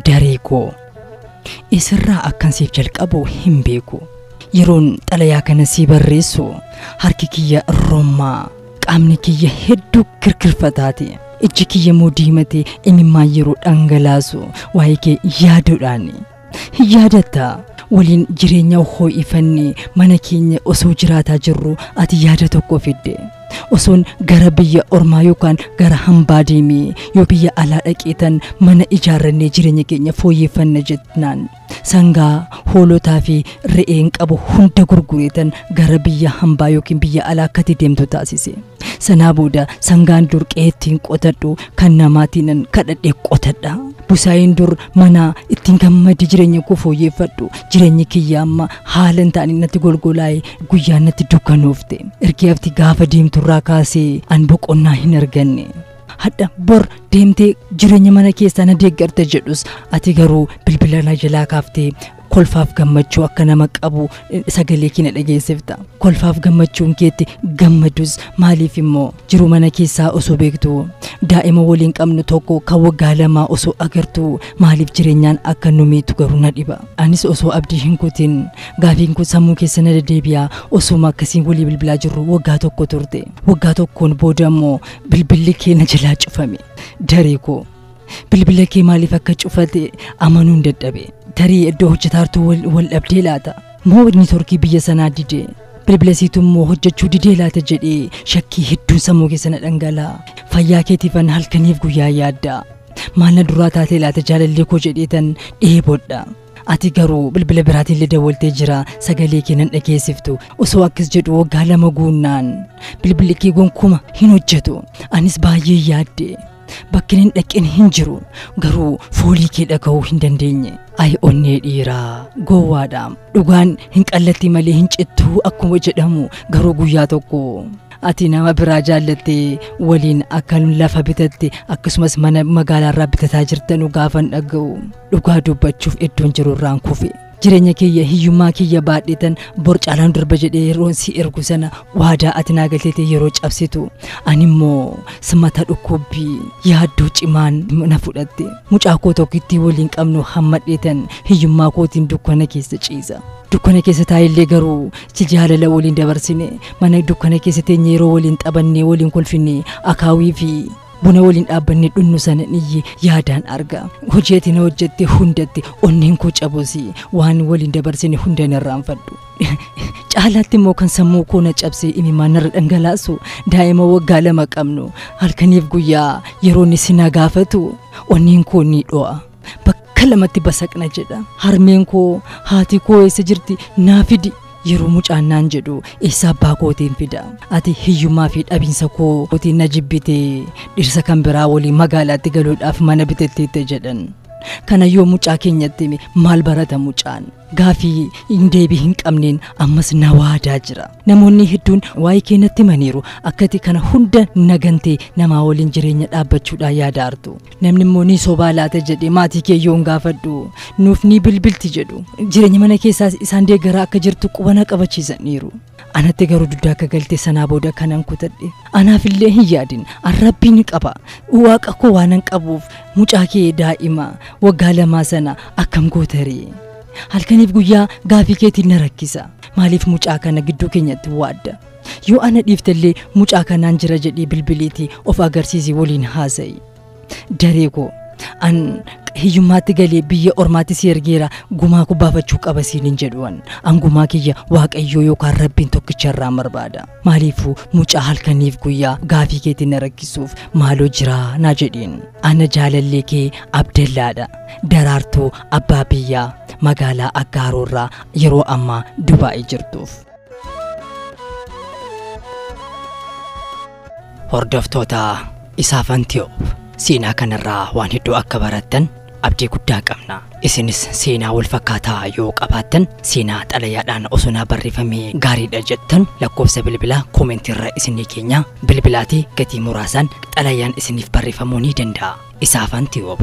Daree koo isirraa akkan siif jalqabu hin beeku. Yeroon xalayaa kana sii barreessu harki kiyya rommaa, qaamni kiyya hedduu kirkirfataati. Ijji kiyya immoo diimatee imimmaan yeroo dhangalaasu waa'ee kee yaaduudhaani. Yaadatta waliin jireenya hoo'ifanne mana keenya osoo jiraataa jirru ati yaada tokko fidde. Osoon gara biyya ormaa yookaan gara hambaa deemee yoo biyya alaa dhaqeetan mana ijaarrannee jireenya keenya fooyyeffanna jennaan sangaa hoolotaa fi re'een qabu hunda gurgureetan gara biyya hambaa yookiin biyya alaa akkati deemtu taasise. Sanaa booda sangaan dur qe'ee ittiin qotadhu kan namaatiin kadhadhee qotadha. Busaayin dur mana ittiin gammadee jireenya koo fooyyeffadhu jireenyi kiyya amma haala hin taane natti golgolaa'e guyyaa natti dukkanoofte. Ergi hafti gaafa deemturraa kaasee an boqonnaa hin arganne. Hadha bor deemtee jireenya mana keessaa na deeggarta jedhus ati garuu bilbila na jalaa kaaftee kolfaaf gammachuu akka nama qabu sagalee kee na dhageessifta. Kolfaaf gammachuun keetti gammadus maaliif immoo jiru mana keessaa osoo beektu daa'ima waliin qabnu tokko kan waggaa 2 osoo agartu maaliif jireenyaan akka nu miitu garuu na dhiba. Anis osoo abdii hin kutin gaafiin kun sammuu keessa na deddeebi'a. Osuma akkasiin walii bilbilaa jirru waggaa 1 turte. Waggaa 1 booda immoo bilbilli kee na jalaa cufame. Daree koo bilbila kee maaliif akka cufate amanuun dadhabe. Tarii iddoo hojjetaartuu wal dhabdee laata? Moo niitoorkii biyya sanaa didee? Bilbila siitu immoo hojjechuu didee laata jedhee shakkii hedduun sammuu keessa na dhangala'a. Fayyaa keetiifan halkaniif guyyaa yaadda. Maal na duraa taatee laata jaalallee koo jedheetan dheebodha. Ati garuu bilbila biraatiin illee dawwaltee jira sagalee kee nan dhageessiftu. Osoo akkas jedhu waggaa 2 guunnaan bilbilli kee gonkuma hin hojjetu. Anis baay'ee yaadde. Bakki hin dhaqin hin jiru garuu foolii kee dhaga'uu hin dandeenye. Ay onnee dhiiraa gowwaadha. Dhugaan hin qallatti malee hin cittuu akkuma jedhamu garuu guyyaa tokko ati nama biraa jaallattee waliin akka lafa bitatte akkasumas mana magaalaarraa bitataa jirtanu gaafan dhaga'u dhugaa dubbachuuf iddoon jiru irraan kufe. Jireenya kiyya hiyyummaa kiyya baadheetan bor caalaan darba jedhee yeroon si ergu sana waadaa ati naa galteetee yeroo cabsitu ani immoo simata dhukkubbii yaaddoo cimaan na fudhatte. Mucaa koo tokkittii waliin qabnu hammadheetan hiyyummaa kootiin dukkana keessa ciisa. Dukkana keessa taa'ellee garuu jaalala waliin dabarsine mana dukkana keessa teenye yeroo waliin taphannee waliin kolfinne akaawii fi buna waliin dhaabbannee dhunnu sana niyyi yaadaan arga. Hojii ati na hojjette hundatti onneen koo cabusi waan waliin dabarsine hunda hin irraanfadhu. Caalaatti immoo kan sammuu koo na cabsee imimmaan narra dhangalaasu daa'ima waggaa 2 qabnu halkaniif guyyaa yeroo inni si na gaafatu onneen koo ni dho'a. Bakka lamatti basaqna jedha. Harmeen koo haati koo eessa jirti naa fidi. Yeroo mucaan naan jedhu eessa abbaa kootiin fida. Ati hiyyummaa fi dhabiinsa kootiin na jibbite dhirsa kan biraa waliin magaalaatti galuudhaaf mana bitatteette jedhan. Kana yoo mucaa keenyatti hime maal barata mucaan? Gaafii hin deebii hin qabneen ammas na waadaa jira. Namoonni hedduun waa'ee kee natti himaniiru. Akkati kana hunda nagantee namaa waliin jireenya dhaabbachuudhaan yaada artu. Namni immoo ni sobaa laata jedhee maatii kee yoon gaafadhu nuuf ni bilbilti jedhu. Jireenya mana keessaas isaan deeggaraa akka jirtu quba na qabachiisaniiru. Anatti garuu dugda akka galte sanaa booda kanan kutadhe. Anaaf illee hin yaadin. Arrabbiin ni qaba. Waaqa koo waanan qabuuf mucaa kee daa'ima waggaa 2 sana akkam gootaree? Halkaniif guyyaa gaafii keetiin na rakkisa. Maaliif mucaa kana gidduu keenyatti waadda? Yoo ana dhiiftellee mucaa kanaan jira jedhee bilbiliitii of agarsiisi waliin haasa'i. Daree koo an hiyyummaatti galee biyya ormaatti si ergeera gumaa koo baafachuu qaba siin hin jedhu an. An gumaa kiyya Waaqayyoo yookaan Rabbiin tokkicha irraa barbaada. Maaliifuu mucaa halkaniif guyyaa gaafii keetiin na rakkisuuf maaloo jiraa naa jedhiin. Ana jaalallee kee Abdallaadha. Daraartuu abbaa biyyaa magaalaa Aggaaroorraa yeroo ammaa Dubaa'ii jirtuuf. Hordoftoota Isaaf Antiyoob seenaa kanarraa waan hedduu akka barattan abdii guddaa qabna. Isinis seenaa wal fakkaataa yoo qabaattan seenaa xalayaadhaan osoo naa barreeffamee gaariidha jettan lakkoofsa bilbilaa koomentii isinii keenya bilbilaatii gatii muraasaan xalayaan isiniif barreeffamuu ni danda'a. Isaaf Antiyoob